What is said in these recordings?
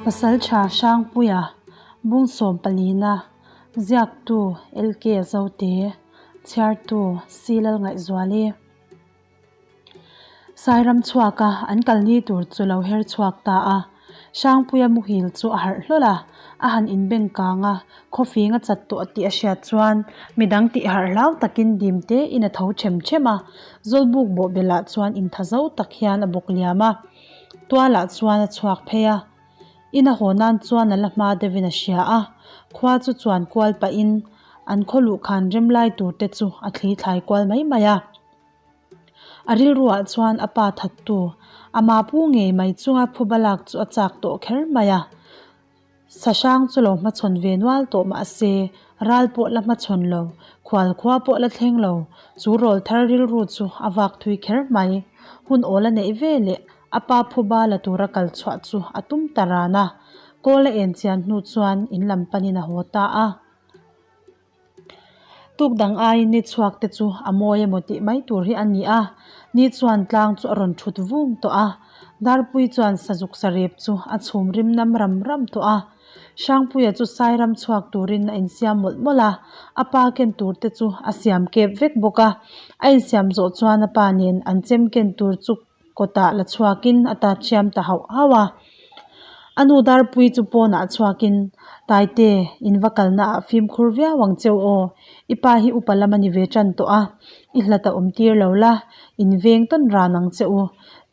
Pasaltha Hrangpuia, Bungsawm palina, Ziaktu LK Zote, Chhiartu Silal Ngaihzuali. Sairam chhuaka an kalni tur chu lo her chhuak ta a. Hrangpuia muhil chu a harh hlawl a, a han inbeng kang a, khawfing a chat tawh tih a hriat chuan midang tih harh hlau takin dim tein a tho them them a, Zawlbuk bawhbelah chuan intha zo tak hian a bawk liam a, tualah chuan a chhuak phei a. Ina haw nan chuan a la hma deuhin a hria a, khua chu chuan kual pahin an khaw luh khan rem lai tur te chu a thli thlai kual mai mai a. A rilruah chuan a pa thattu, ama pu ngei mai chunga phuba lak chu a chak tawh kher mai a. Sahrang chu lo hmachhawn ve nual tawh mahse, ral pawh la hmachhawn lo, khual khua pawh la thleng lo, chu rawl thar rilru chu a vak thui kher mai. Hun awl a neih ve leh a pa phuba la tura kal chhuah chu a tum ta ran a. Kawl a en chian hnu chuan in lam panin a haw ta a. Tuk dang aiin ni chhuak te chu a mawi emaw tih mai tur hi a ni a, ni chuan tlang chu a rawn thut vung tawh a, Darpui chuan sazuk sarep chu a chhum rim nam ram ram tawh a. Hrangpuia chu Sairam chhuak turin a insiam mawlh mawlh a, a pa ken tur te chu a siam kep vek bawk a, a insiam zawh chuan a pa nen an chem ken tur chu kawtah la chhuakin a ta thiam ta hauh hauh a. A nu Darpui chu pawnah chhuakin, Taite, in va kalna ah fimkhur viau ang cheu aw, i pa hi upa lam a ni ve tan tawh a, i hlat a awm tir lo la, in veng tawn ran ang che u.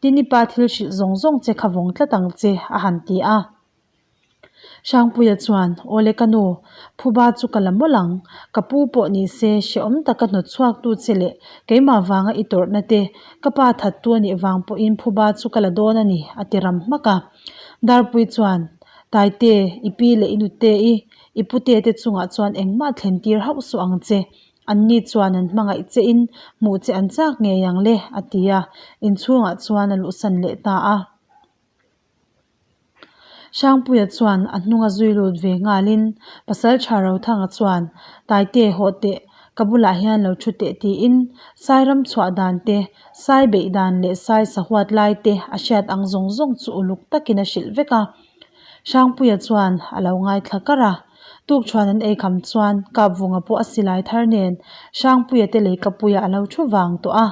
Tin i pa thil hrilh zawng zawng che kha vawng tlat ang che, a han ti a. Hrangpuia chuan, Awle ka nu, phuba chu ka la mawlh ang. Ka pu pawh ni se, hrehawm taka hnawt chhuaktu che leh keimah vanga i tawrhna te, ka pa thattu a nih vang pawhin phuba chu ka la dawn a ni, a ti ram hmak a. Darpui chuan, Taite, i pi leh i nute i, i pute te chungah chuan engmah thlen tir hauh suh ang che. Anni chuan an hmangaih che in hmuh che an chak ngei ang le, a ti a. Inchhungah chuan a luhsan leh ta a. Hrangpuia chuan a hnung a zui lut ve nghalin Pasaltha Rothanga chuan Taite hawh teh ka bulah hian lo thu teh tiin Sairam chhuah dan te, Sai beih dan leh Sai sahuat lai te a hriat ang zawng zawng chu uluk takin a hrilh vek a. Hrangpuia chuan a lo ngaithla kar a, tukṭhuan an ei kham chuan Kapvunga pawh a silai thar nen Hrangpuia te leikapuia a lo thu vang tawh a,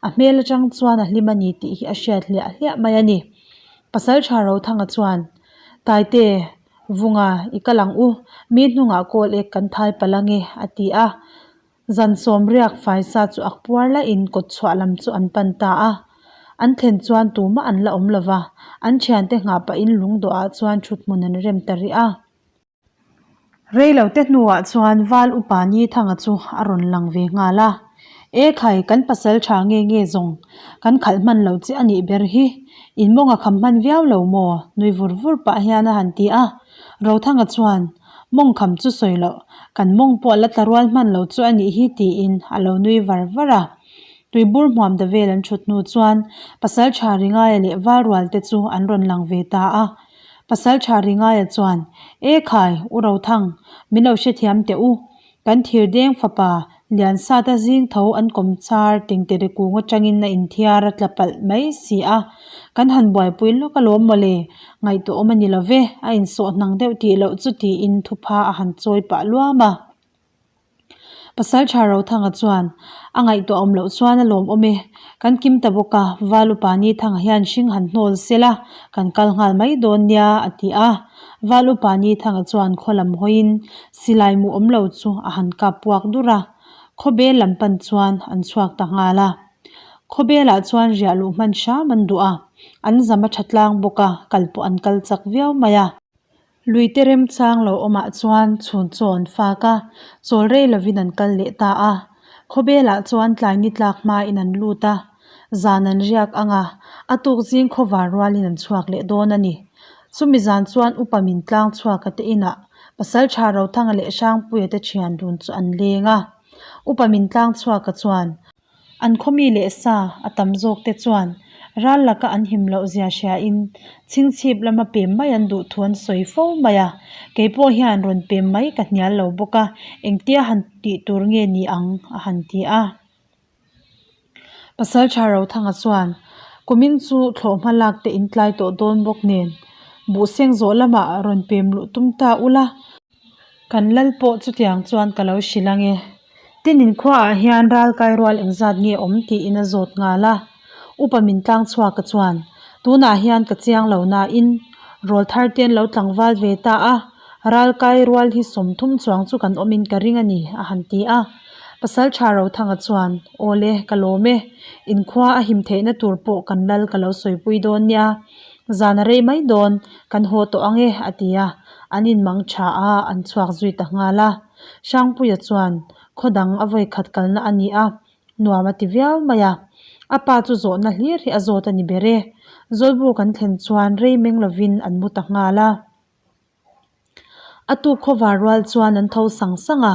a hmel atang chuan a hlim a ni tih hi a hriat hliah hliah mai a ni. Pasalṭha Rothanga chuan, Taite, Vunga, i kal ang u, mi hnungah kawl ek kan thai palh ange, a ti a. Zan sawm riak faisa chu ak puar lahin kawt chhuah lam chu an pan ta a. An thlen chuan tumah an la awm lo va, an thiante nghah pahin lungdawhah chuan thuthmun an rem ta rih a. Reilote hnuah chuan Val upa Nithanga chu a rawn lang ve nghal a, E khai, kan pasal tha nge nge zawng, kan khalh hman lo che a nih ber hi, in mawng a kham hman viau lo maw? nui vur vur pah hian a han ti a. Rothanga chuan, Mawng kham chu sawi loh, kan mawng pawh la tla rual hman lo chu a nih hi tiin a lo nui var var a. Tuibur hmuam da vel an thut hnu chuan pasal tha Ringaia leh Val rualte chu an rawn lang ve ta a. Pasalṭha Ringaia chuan, E khai, U Rothang, min lo hrethiam teh u. Kan thirdeng fapa, Liansata zing tho an kawm char tengtere kung atangin a inthiar a tla palh mai si a. Kan han buaipui lawk alawm mawle, ngaihtuahawm a ni lo ve, a insawh hnang deuh tih loh chu tiin thupha a han chawi pah luam a. Pasalṭha Rothanga chuan, A ngaihtuah awm loh chuan a lawmawm e. Kan kim ta bawk a, Val upa Nithanga hian hring han hnawl se la, kan kal nghal mai dawn nia, a ti a. Val upa Nithanga chuan khaw lam hawiin silai mu awm lo chu a han kap puak dur a. Khawbel lam pan chuan an chhuak ta nghal a. Khawbelah chuan riah luh hman hram an duh a, an zam a ṭha tlang bawk a, kal pawh an kal chak viau mai a. Luite remchang lo awmah chuan chhun chaw an fak a, chawl rei lovin an kal leh ta a. Khawbelah chuan tlai ni tlak hmain an lut a, zan an riak ang a, a tuk zing khawvar rualin an chhuak leh dawn a ni. Chumi zan chuan upa min tlang chhuak a te inah Pasalṭha Rothanga leh Hrangpuia te ṭhian dun chu an leng a. Upa min tlang chhuak a chuan. An khawmi leh sa a tam zawk te chuan ral laka an him loh zia hriain chhingchhip lama pem mai an duh thu an sawi fo mai a, kei pawh hian rawn pem mai ka hnial lo bawk a, engtia han tih tur nge ni ang a han ti a. Pasalṭha Rothanga chuan kumin chu thlawhhma lak te in tlai tawh dawn bawk nen. Buhseng zawh lamah rawn pem luh tum ta ula. Kan lal pawh chutiang chuan ka lo hrilh ange. Tin inkhuaah hian ral kai rual engzat nge awm tiin a zawt nghal a. Upa min tlang chhuak a chuan, Tunah hian ka chiang lo nain, rawl thar te an lo tlangval ve ta a, ral kai rual hi 30 chuang chu kan awmin ka ring a ni, a han ti a. Pasaltha Rothanga chuan, Awle, ka lawm e. Inkhua a him theihna tur pawh kan lal ka lo sawipui dawn nia. Zan a rei mai dawn, kan haw tawh ang e, a ti a. An inmang tha a, an chhuak zui ta nghal a. Hrangpuia chuan, Khaw dang a vawi khat kalna a ni a, nuam a ti viau mai a. A pa chu zawhna hlir hi a zawt a ni ber e. Zawlbuk an thlen chuan rei meng lovin an mu ta nghal a. A tuk khawvar rual chuan an tho sang sang a,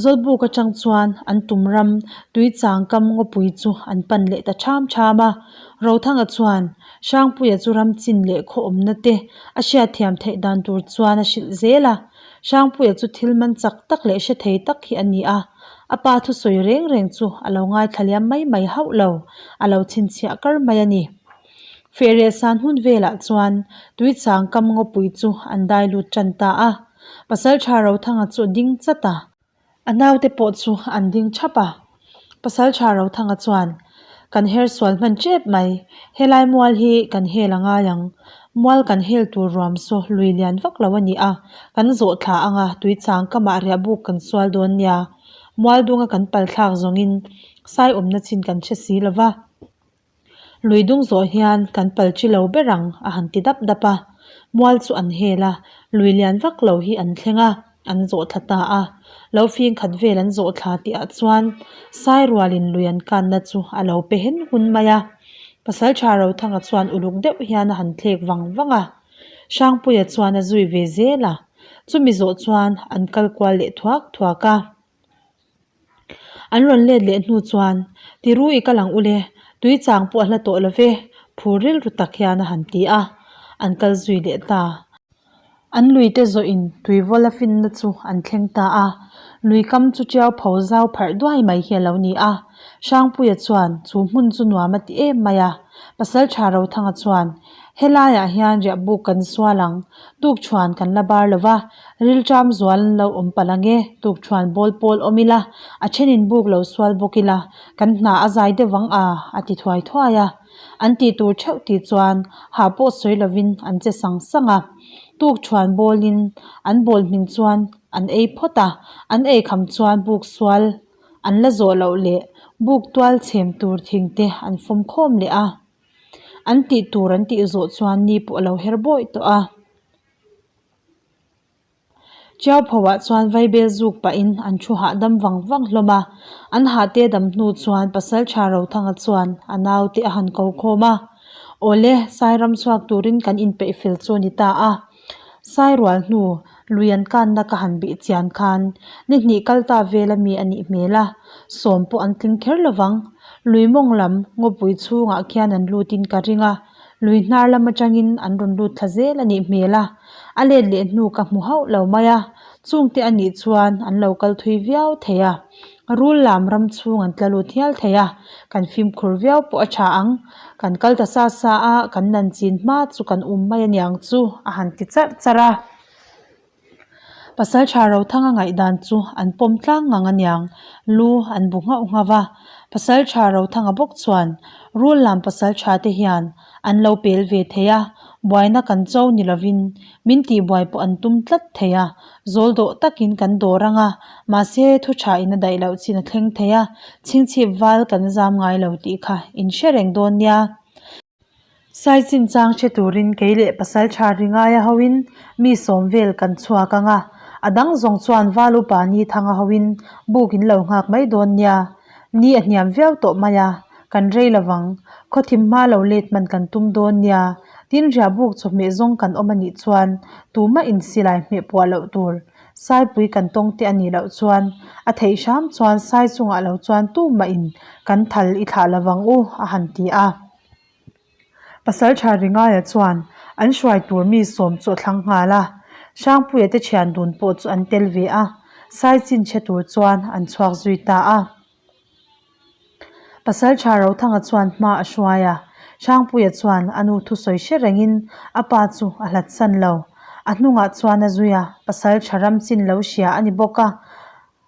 Zawlbuk atang chuan an tum ram Tuichang kam ngawpui chu an pan leh ta ṭham ṭham a. Rothanga chuan Hrangpuia chu ram chin leh khaw awmna te a hriatthiam theih dan tur chuan a hrilh zel a. Hrangpuia chu thil man chak tak leh hre thei tak hi a ni a, a pa thusawi reng reng chu a lo ngaithla liam mai mai hauh lo, a lo chhinchhiah kar mai a ni. Fehreh san hun velah chuan Tuichang kam ngawpui chu an dai lut tan ta a, Pasaltha Rothanga chu a ding chat a. A naute pawh chu an ding thap a. Pasaltha Rothanga chuan, Kan her sual hman tep mai, helai mual hi kan hel a ngai ang. Mual kan hel tur ruam saw lui lian vak lo a ni a, kan zawh thla anga tuichang kamah riah buk kan sual dawn nia. Mual dunga kan pal thlak zawngin sai awmna chin kan hre si lo va. Lui dung zawh hian kan pal chi lo ber ang a han ti dap dap a. Mual chu an hel a, lui lian vak lo hi an thleng a, an zawh thla ta a. Lo fing khat vel an zawh thla tihah chuan Sairualin lui an kanna chu a lo pe hen hun mai a. Pasaltha Rothanga chuan uluk deuh hian a han thlek vang vang a. Hrangpuia chuan a zui ve zel a, chumi zawh chuan an kal kual leh thuak thuak a. An rawn let leh hnu chuan, Tiru i kal ang ule, tui chang pawh a hla tawh lo ve, phur rilru tak hian a han ti a, an kal zui leh ta. An lui te zawhin tui vawla finna chu an thleng ta a, lui kam chu tiau pho zau pharh duai mai hi a lo ni a. Hrangpuia chuan chu hmun chu nuam a ti em mai a, Pasaltha Rothanga chuan, Helaiah hian riah buk kan sual ang, tukṭhuan kan la bar lo va, Rilṭam zual an lo awm palh ang e, tukṭhuan bawl pawl awm ila, a thenin buk lo sual bawk ila, kan hna a zai deuh vang a, a ti thuai thuai a. An tih tur theuh tih chuan ha pawh sawi lovin an che sang sang a. Tukṭhuan bawlin an bawl hmin chuan an ei phawt a, an ei kham chuan buk sual an la zawh loh leh buk tual chhem tur thing te an fawm khawm leh a. An tih tur an tih zawh chuan ni pawh a lo her bawih tawh a. Chiauphoah chuan vaibel zuk pahin an thu hahdam vang vang hlawm a, an hahte dam hnu chuan Pasaltha Rothanga chuan a naute a han ko khawm a, Awle, Sairam chhuak turin kan inpeih fel chu a ni ta a. Sairual hnu lui an kanna ka han bih chian khan ni hnih kal ta vel a mi a nih hmel a, sawm pawh an tling kher lovang. Lui mawng lam ngawpui chhungah khian an lutin ka ring a. Lui hnar lam atangin an rawn lut thla zel a nih hmel a, a let leh hnu ka hmu hauh lo mai a, chungte a nih chuan an lo kal thui viau thei a, rul lam ram chhung an tla lut hial thei a, kan fimkhur viau pawh a tha ang, kan kal ta sa sa a, kan nan chin hma chu kan um mai a niang chu a han ti charh charh a. Pasaltha Rothanga ngaihdan chu an pawm tlang ngang aniang, lu an bu nghauh nghauh va. Pasaltha Rothanga bawk chuan, Rul lam pasaltha te hian an lo pel ve thei a, buaina kan cho ni lovin min tihbuai pawh an tum tlat thei a, zawl dawh takin kan dawr ang a, mahse thu tha in a daih loh chin a thleng thei a, chhingchhip val kan zam ngai lo tih kha in hre reng dawn nia. Sai chinchang hre turin kei leh pasaltha ri ngaia hoin mi sawm vel kan chhuak ang a, a dang zawng chuan val upa ni thanga hoin buk in lo nghak mai dawn nia. Ni a hniam viau tawh mai a, kan rei lovang, khawthim hma lo let hman kan tum dawn nia, tin riah buk chawhmeh zawng kan awm a nih chuan tumah in silai hmeh puah loh tur Saipui kan tawng te a nih loh chuan a theih hram chuan sai chungah lo chuan tumah in kan thal i thlah lovang u a han ti a. Pasaltha Ringaia chuan an hruai tur mi sawm chu a thlang nghal a, Hrangpuia te thian dun pawh chu an tel ve a, sai chin chhe tur chuan an chhuak zui ta a. Pasaltha Rothanga chuan hma a hruai a. Hrangpuia chuan a nu thusawi hre rengin a pa chu a hlatsan lo. A hnungah chuan a zui a, pasal tha ram chin lo hria a ni bawk a.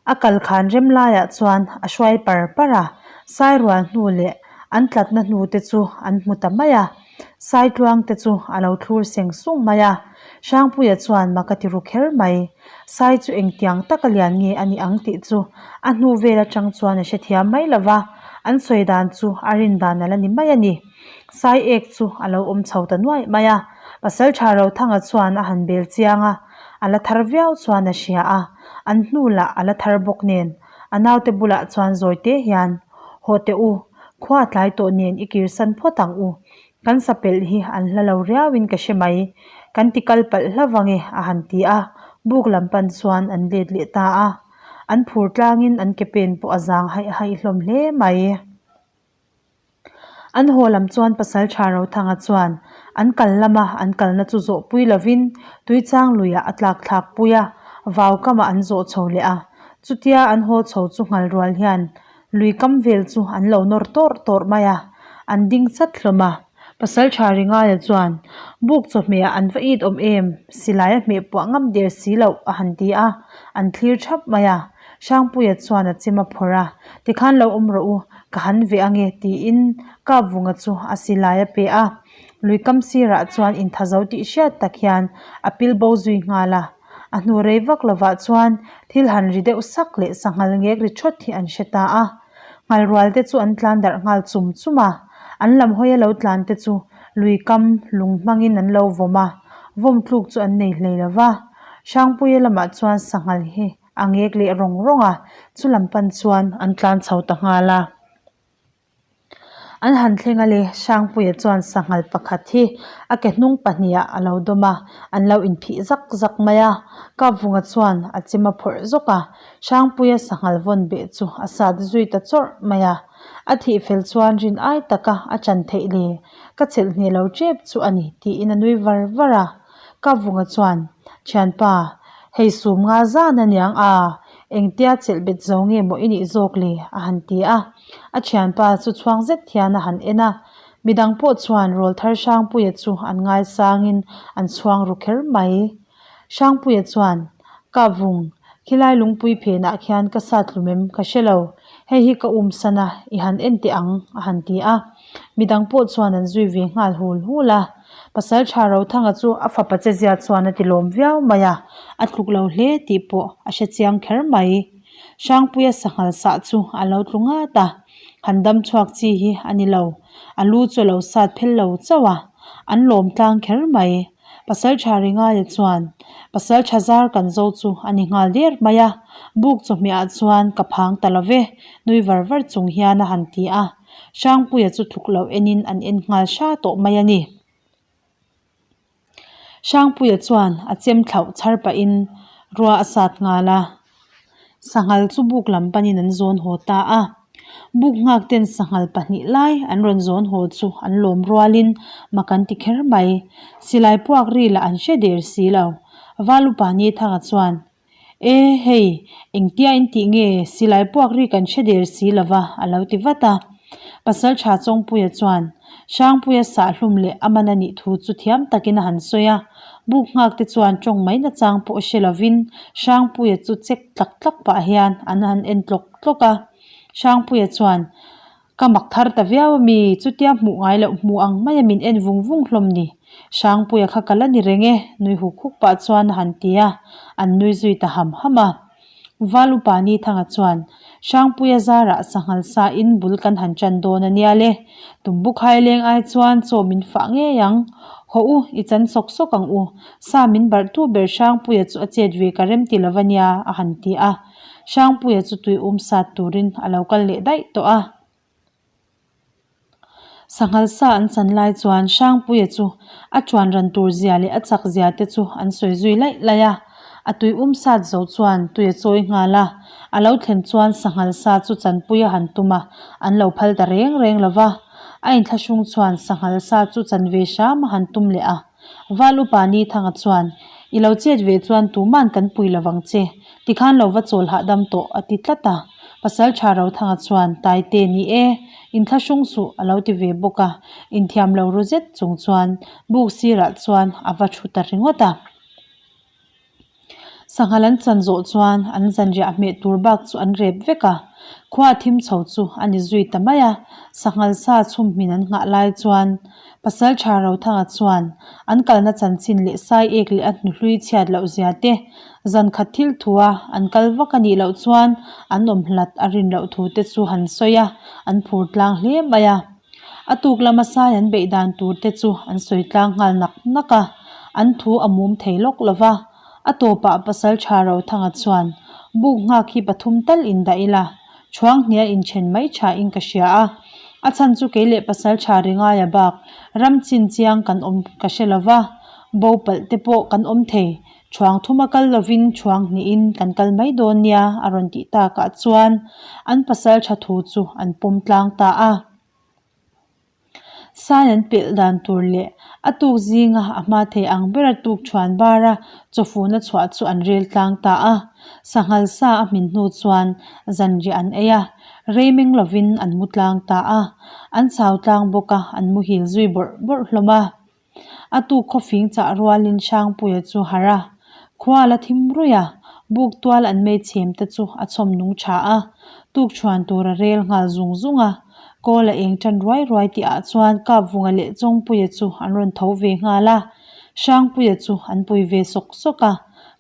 A kal khan rem laiah chuan a hruai par par a, Sairual hnu leh an tlatna hnu te chu an hmu ta mai a. Saitluang te chu a lo thlur seng sung mai a. Hrangpuia chuan mak a ti ru kher mai. Sai chu engtiang taka lian nge a nih ang tih chu a hnu vel atang chuan a hrethiam mai lo va, an sawi dan chu a rin dan a la ni mai a ni. Sai ek chu a lo awm chho ta nuaih mai a, Pasaltha Rothanga chuan a han bel chiang a, a la thar viau chuan a hria a, an hnu lah a la thar bawk nen a naute bulah chuan zawi te hian, Haw teh u, khua tlai tawh nen i kirsan phawt ang u, kan sa pelh hi an hla lo riauin ka hre mai, kan ti kal palh hla vang e a han ti a, buk lam pan chuan an let leh ta a, an phur tlangin an ke pen pawh a zang haih haih hlawm hle mai. An haw lam chuan Pasal Tha Rothanga chuan an kal lama an kalna chu zawh pui lovin Tuichang luiah a tlak thlak pui a, vau kamah an zawh chho leh a. Chutia an haw chho chu nghal rual hian lui kam vel chu an lo nawr tawrh tawrh mai a, an ding chat hlawm a. Pasal Tha Ringaia chuan, Buk chawhmehah an va it awm em? Silai a hmeh puah ngam der si loh a han ti a, an thlir thap mai a. Hrangpuia chuan a chim a phawrh a, Tikhan lo awm rawh u, ka han veh ange tiin Kapvunga chu a silai a pe a. Lui kam sirah chuan inthazo tih hriat tak hian a pil bo zui nghal a. A hnu rei vak lovah chuan thil han ri deuh sak leh sanghal ngek ri thawt hi an hre ta a. Nghalrual te chu an tlan darh nghal chum chum a, an lam hawia lo tlan te chu lui kam lung hmangin an lo vawm a, vawm tluk chu an nei hlei lo va. Hrangpuia lamah chuan sanghal hi a ngek leh rawng rawng a, chu lam pan chuan an tlan chho ta nghal a. An han thleng a le, Hrangpuia chuan sanghal pakhat hi a ke hnung pahnihah a lo dawm a, an lo inphih zak zak mai a. Kapvunga chuan a chem a phawrh zawk a, Hrangpuia sanghal vawn beh chu a sat zui ta chawrh mai a. A thih fel chuan rin ai taka a chan theih le, ka chelh hneh lo tep chu a ni tiin a nui var var a. Kapvunga chuan, Thianpa, hei sum nga zan a niang a, engtia chelh bet zo nge maw i nih zawk le? a han ti a. A thianpa chu chhuang zet hian a han en a, midang pawh chuan Rawlthar Hrangpuia chu an ngaisangin an chhuang ru kher mai. Hrangpuia chuan, Kapvung, khilai lungpui phenah khian ka sat hlum em ka hre lo, hei hi ka um san a, i han en teh ang, a han ti a. Midang pawh chuan an zui ve nghal hul hul a. Pasal Tha Rothanga chu a fapa che zia chuan a ti lawm viau mai a, a tluk lo hle tih pawh a hre chiang kher mai. Hrangpuia sanghal sah chu a lo tlu ngat a, han dam chhuak chi hi a ni lo, a lu chu a lo sat phel lo chauh a, an lawm tlang kher mai. Pasal Tha Ringaia chuan, Pasal Tha zar kan zo chu a ni nghal der mai a, buk chawhmehah chuan ka phang ta lo ve, nui var var chung hian a han ti a. Hrangpuia chu tluk loh enin an en nghal hra tawh mai a ni. Hrangpuia chuan a chem thlauh chhar pahin rua a sat nghal a, sanghal chu buk lam panin an zawn haw ta a. Buk nghak ten sanghal pahnih lai an rawn zawn haw chu an lawm rualin mak an ti kher mai. Silai puak ri lah an hre der si lo. Valupa Nithanga chuan E hei, engtia in tih nge silai puak ri kan hre der si lo va, a lo ti vat a. Pasal tha Chawngpuia chuan Hrangpuia sahhlum leh a man a nih thu chu thiam takin a han sawi a. Buk nghak te chuan tawng mai nachang pawh hre lovin Hrangpuia chu chek tlak tlak pah hian an han en tlawk tlawk a. Hrangpuia chuan Ka mak thar ta viau a mi, chutia hmuh ngai loh hmu ang mai a min en vung vung hlawm ni. Hrangpuia kha ka la ni reng e, nui huk huk pah chuan a han ti a, an nui zui ta ham ham a. Val upa Nithanga chuan, Hrangpuia zarah sanghal sa in bul kan han ṭan dawn a nia le, tumbu khai leng ai chuan chaw min fah ngei ang. Hawh u, i chan sawk sawk ang u, sa min barh tu ber Hrangpuia chu a chet ve ka rem ti lo a nia, a han ti a. Hrangpuia chu tui um sat turin a lo kal leh daih tawh a. Sanghal sa an chan lai chuan Hrangpuia chu a chuan ran tur zia leh a chak zia te chu an sawi zui laih laih a. A tui um sat zo chuan tui a chawi nghal a. A lo thlen chuan sanghal sa chu chanpui a han tum a, an lo phal ta reng reng lo va. A inthlahrung chuan sanghal sa chu chan ve hram a han tum leh a. Val upa Nithanga chuan, I lo chet ve chuan tuman kan pui lovang che, tikhan lo va chawl hahdam tawh, a ti tlat a. Pasalṭha Rothanga chuan, Taite ni e, inthlahrung suh a lo ti ve bawk a, inthiam lo ru zet chung chuan buk sirah chuan a va ṭhu ta ringawt a. Sanghal an chan zawh chuan an zanriah hmeh tur bak chu an rep vek a, khua thim chho chu a ni zui ta mai a. Sanghal sa chhum hmin an nghah lai chuan Pasalṭha Rothanga chuan an kalna chanchin leh sai ek leh a hnuhlui chhiat loh zia te, zan khat thil thua an kal vak a nih loh chuan an awm hlat a rin loh thu te chu han sawi a, an phur tlang hle mai a. A tuk lama sai an beih dan tur te chu an sawi tlang nghal nak nak a, an thu a mum thei lawk lo va. A tawpah Pasalṭha Rothanga chuan, Buk nghak hi pathum tal indah ila, Chhuang hnia inchen mai thain ka hria a, a chhan chu kei leh Pasalṭha Ringaia bak ram chin chiang kan awm ka hre lo va, bo palh te pawh kan awm thei, chhuang thuma kal lovin chhuang hnihin kan kal mai dawn nia a rawn tih takah chuan an Pasalṭha thu chu an pawm tlang ta a. Sai an pelh dan tur leh a tuk zinga a hma thei ang bera tuk thuan bara chawfuna chhuah chu an rel tlang ta a. Sanghal sa a hmin hnu chuan zanriah an ei a, rei meng lovin an mu tlang ta a. An chau tlang bawk a, an muhil zui bawrh bawrh hlawm a. A tuk khawfing chah rualin Hrangpuia chu harh a, khua la thim ruih a, buk tual an mei chhem te chu a chhawm nung tha a, tuk chhuan tur a rel nghal zung zung a, kawl a eng tan ruai ruai tih ah chuan Kapvunga leh Chawngpuia chu an rawn tho ve nghal a, Hrangpuia chu an pui ve sawk sawk a,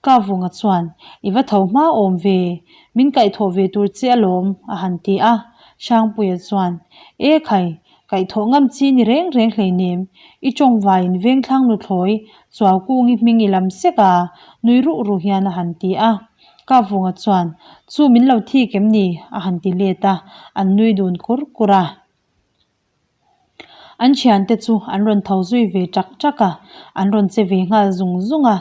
Kapvunga chuan, I va tho hma awm ve, min kaihthawh ve tur che alawm, a han ti a, Hrangpuia chuan, E khai, Kaihthawh ngam chi ni reng reng hleinem, i tawngvaiin vengthlang nuthlawi Chuaukungi hming i lam sek a, nui ruh ruh hian a han ti a. Kavunga chuan, Chu min lo thik em ni? a han ti let a, an nui dun kur kur a. An thiante chu an rawn tho zui ve ṭak ṭak a, an rawn che ve nghal zung zung a.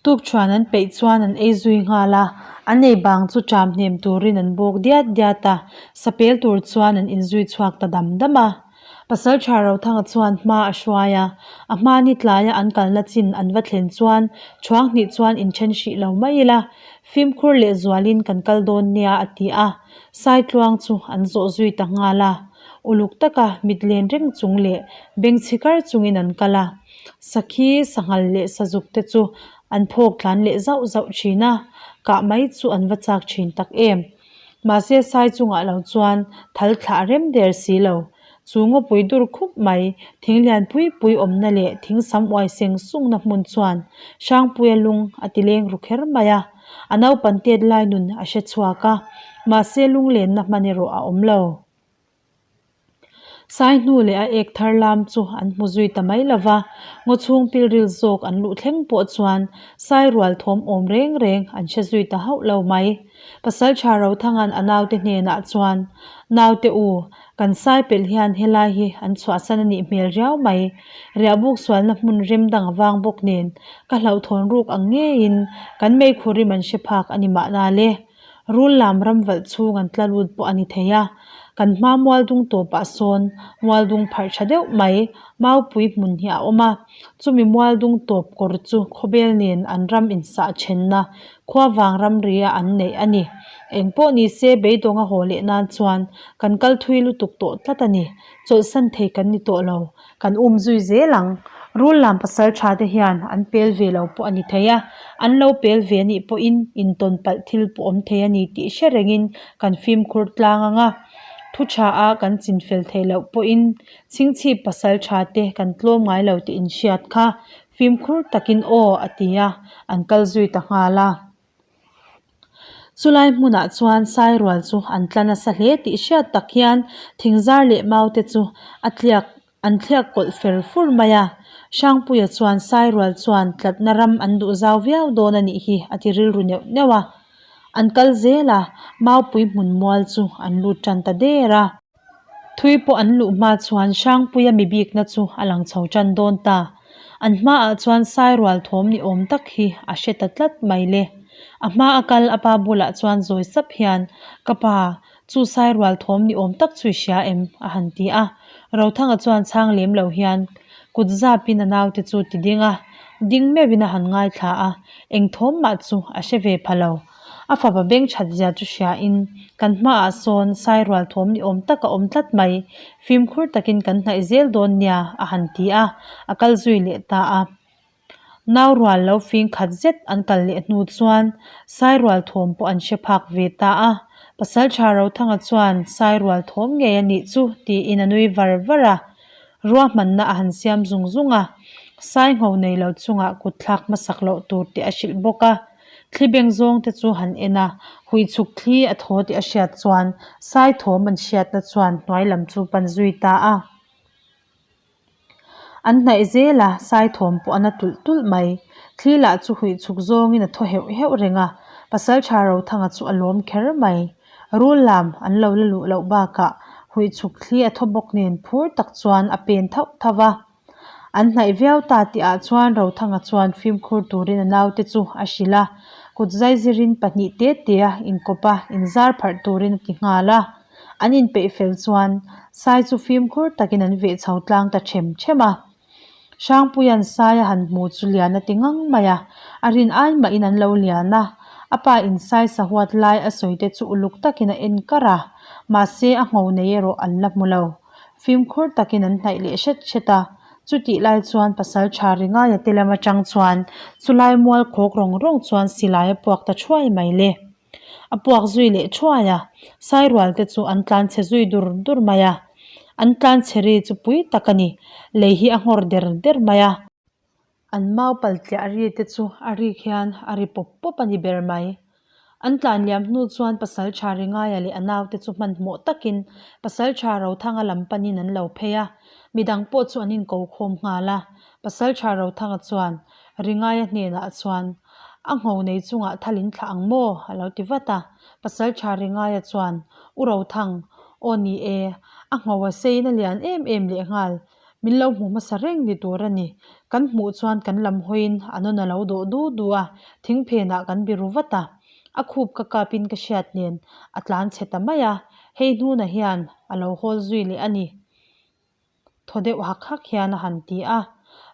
Tukṭhuan an peih chuan an ei zui nghal a, an ei bang chu ṭam hnem turin an bawk diat diat a, sapel tur chuan an inzui chhuak ta dam dam a. Pasalṭha Rothanga chuan hma a hruai a, a hma ni tlaia an kalna chin an va thlen chuan ṭhuang hnih chuan inṭhen hrih lo mai ila, fimkhur leh zualin kan kal dawn nia a ti a, Saitluang chu an zawh zui ta nghal a, uluk taka mit len reng chung leh bengchhi kar chungin an kal a. Sakhi, sanghal leh sazuk te chu an phawk tlan leh zauh zauh thin a, kah mai chu an va chak thin tak em. Mahse sai chungah lo chuan thal thlah rem der si lo. Chu ngawpui dur khup mai, thing lian pui pui awmna leh thing sam uai seng sungna hmun chuan Hrangpuia lung a ti leng ru kher mai a, a naupan tet lai nun a hre chhuak a, mahse lunglenna hman erawh a awm lo. Sai hnu leh a ek thar lam chu an hmu zui ta mai lo va, ngaw chhung pilril zawk an luh thleng pawh chuan sai rual thawm awm reng reng an hre zui ta hauh lo mai. Pasalṭha Rothanga'n a naute hnenah chuan, Naute u, kan sai pelh hian helai hi an chhuahsan a nih hmel riau mai. Riahbuk sualna hmun rem dang avang bawk nen ka hlauhthawn ruk ang ngeiin kan meikhu rim an hre phak a ni mahna le. Rul lam ram valh chhung an tla lut pawh a ni thei a, kan hma mualdung tawpah sawn mualdung pharh tha deuh mai maupui hmun hi a awm a, chumi mualdung tawp kawr chu khawbel nen an ram insah thenna khua vang ramri a an neih a ni. Engpawh ni se beidawng a haw leh nan chuan kan kal thui lutuk tawh tlat a ni, chawlhsan thei kan ni tawh lo. Kan um zui zel ang. Rul lam pasal tha te hian an pel ve lo pawh a ni thei a, an lo pel ve anih pawhin intawn palh thil pawh awm thei a ni tih hre rengin kan fimkhur tlang ang a. Thu tha a kan chinfel theih loh pawhin chhingchhip pasal tha te kan tlawm ngai lo tih inhriat kha fimkhur takin aw a ti a, an kal zui ta nghal a. Chulai hmunah chuan sairual chu an tla nasa hle tih hriat tak hian thingzar leh mau te chu a tliak an thliak kawlh fer fur mai a. Hrangpuia chuan sairual chuan tlatna ram an duh zau viau dawn a nih hi a ti rilru neuh neuh a. An kal zel a, maupui hmun mual chu an lut tan ta der a. Thui pawh an luh hma chuan Hrangpuia mi bikna chu a lang chho tan dawn ta. An hmaah chuan sairual thawm ni awm tak hi a hre ta tlat mai le. A hma a kal a pa bulah chuan zawi sap hian, Ka pa, chu sairual thawm ni awm tak chu i hria em? a han ti a. Rothanga chuan chhang lem lo hian kut zapin a naute chu ti ding a, ding meuhin a han ngaithla a, eng thawm mah chu a hre ve pha lo. A fapa beng that zia chu hria in, Kan hmaah sawn Sairual thawm ni awm tak a awm tlat mai, fimkhur takin kan hnaih zel dawn nia, a han ti a, a kal zui leh ta a. Nau rual lo fing khat zet an kal leh hnu chuan Sairual thawm pawh an hre phak ve ta a. Pasaltha Rothanga chuan Sairual thawm ngei a nih chu tiin a nui var var a. Ruahmanna a han siam zung zung a, Saingho nei lo chungah kut thlak hmasak loh tur tih a hrilh bawk a. Thli beng zawng te chu han en a, huichhuk thli a thaw tih a hriat chuan Sai thawm an hriatna chuan hnuai lam chu pan zui ta a. An hnaih zel a, sai thawm pawh a na tulh tulh mai. Thli lah chu huih chhuk zawngin a thaw heuh heuh reng a, Pasaltha Rothanga chu a lawm kher mai. Rul lam an lo la luh loh bakah huih chhuk thli a thaw bawk nen phur tak chuan a pen thauh thauh va. An hnaih viau ta tihah chuan Rothanga chuan fimkhur turin a naute chu a hrilh a, kut zaizirin pahnih te te a inkawp a, inzar pharh turin a ti nghal a. An inpeih fel chuan Sai chu fimkhur takin an veh chho tlang ta them them a. Hrangpuia'n Sai a han hmu chu lian a ti ngang mai a, a rin ai mahin an lo lian a. A pa in Sai sahuat lai a sawi te chu uluk takin a en kar a, mahse a ngho nei erawh an la hmu lo. Fimkhur takin an hnaih leh hret hret a, chutih lai chuan pasal tha ringaia te lam atang chuan chulai mual khawk rawng rawng chuan silai a puak ta thuai mai le. A puak zui leh thuai a, Sairual te chu an tlan chhe zui dur dur mai a. An tlan chhe ri chu pui tak a ni, lei hi a nghawr der der mai a. An mau pal tliah ri te chu a rik hian a ri pawp pawp a ni ber mai. An tlan liam hnu chuan Pasal Tha Ringaia leh a naute chu hmanhmawh takin Pasal Tha Rothanga lam panin an lo phei a, midang pawh chu an inko khawm nghal a. Pasal Tha Rothanga chuan Ringaia hnenah chuan, A ngho nei chungah thal in thlah ang maw? a lo ti vat a. Pasal Tha Ringaia chuan, U Rothang, aw ni e, a ngho a seiin a lian em em lehnghal, min lo hmu hmasa reng ni tur a ni. Kan hmuh chuan kan lam hawiin a nawn a lo dawh du du a, thing phenah kan biru vat a. A khup ka kapin ka hriat nen a tlan chhe ta mai a, hei hnuna hian a lo hawl zui leh a ni. Thaw deuh hak hak hian a han ti a.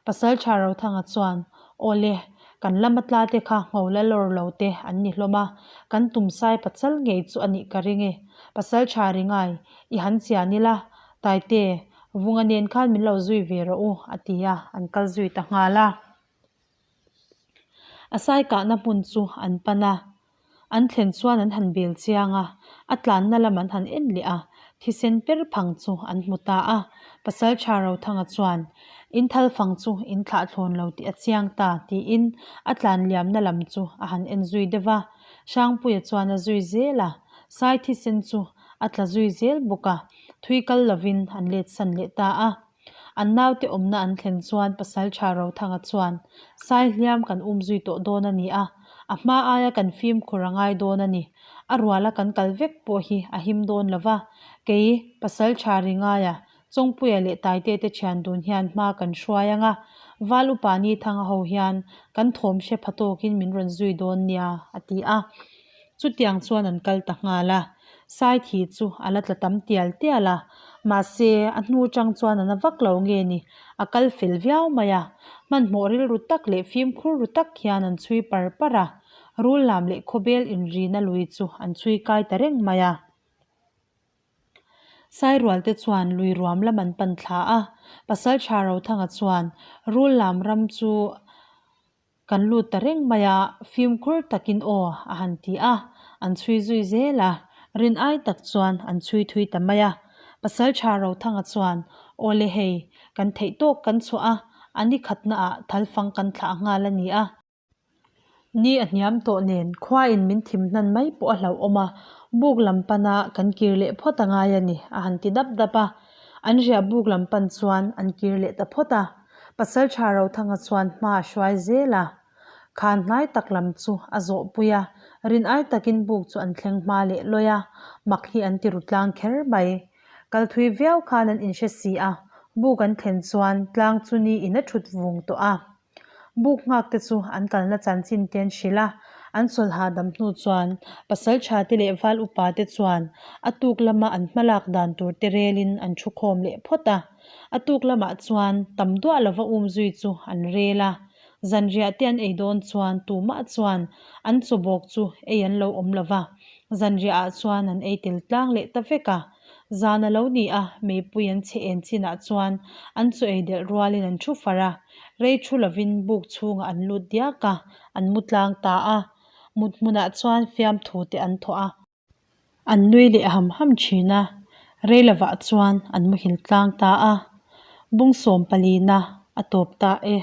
Pasaltha Rothanga chuan, Aw le, kan lama tla te kha ngho la lawr lo te an ni hlawm a, kan tum sai pachal ngei chu a nih ka ring e. Pasaltha Ringai, i han chian ila, Taite, Vunga nen khan min lo zui ve rawh u, a ti a, an kal zui ta nghal a. A sai kahna hmun chu an pan a, an thlen chuan an han bel chiang a, a tlanna lam an han en leh a, thisen per phang chu an hmu ta a. Pasaltha Rothanga chuan, In thal fang chu in thlah thlawn lo tih a chiang ta, tiin a tlan liamna lam chu a han en zui deuh va. Hrangpuia chuan a zui zel a, sai thisen chu a tla zui zel bawk a, thui kal lovin an let san leh ta a. An naute awmna an thlen chuan Pasaltha Rothanga chuan, Sai hliam kan um zui tawh dawn a ni a, a hma aia kan fimkhur a ngai dawn a ni. A ruala kan kal vek pawh hi a him dawn lo va, kei Pasaltha Ringaia, Chawngpuia leh Taite te thian dun hian hma kan hruai ang a, Val upa Nithanga ho hian kan thawm hre pha tawkin min rawn zui dawn nia, a ti a. Chutiang chuan an kal ta nghal a, Saithi chu a la tla tam tial tial a, mahse a hnu chang chuan a na vak lo nge ni, a kal fel viau mai a. Hmanhmawh rilru tak leh fimkhur ru tak hian an chhui par par a, rul lam leh khawbel inrina lui chu an chhui kai ta reng mai a. Sairualte chuan lui ruam lam an pan thla a, Pasaltha Rothanga chuan rul lam ram chu Kan lut ta reng mai a, fimkhur takin aw a han ti a, an chhui zui zel a, rin ai tak chuan an chhui thui ta mai a. Pasaltha Rothanga chuan, Aw le hei, kan theih tawk kan chhuah a, a ni khatnaah thalfang kan thlah nghal a ni a. Ni a hniam tawh nen khuain min thim hnan mai pawh a hlauhawm a, buk lam pana kan kir leh phawt a ngai a ni, a han ti dap dap a. An riah buk lam pan chuan an kir leh ta phawt a. Pasaltha Rothanga chuan hma a hruai zel a, khan hnai tak lam chu a zawh pui a, rin ai takin buk chu an thleng hma leh lawi a, mak hi an ti ru tlang kher mai. Kal thui viau khan an inhre si a, buk an thlen chuan tlang chu ni in a thut vung tawh a. Buk nghak te chu an kalna chanchin te an hrilh a, an chawlh hahdam hnu chuan Pasaltha te leh Val upa te chuan a tuk lama an hmalak dan tur te relin an thu khawm leh phawt a. A tuk lamah chuan tam duah lova um zui chu an rel a. Zanriah te an ei dawn chuan tumah chuan an chaw bawk chu ei an lo awm lo va, zanriah ah chuan an ei tel tlang leh ta vek a. Zan a lo ni a, meipui an chhe en chinah chuan an chaw ei delh rualin an thu far a, rei thu lovin buk chhungah an lut diak a, an mu tlang ta a. Mut hmunah chuan fiamthu te an thawh a. An nui leh ham ham thin a, rei lovah chuan an muhil tlang ta a. Bung sawm palina a tawp ta e.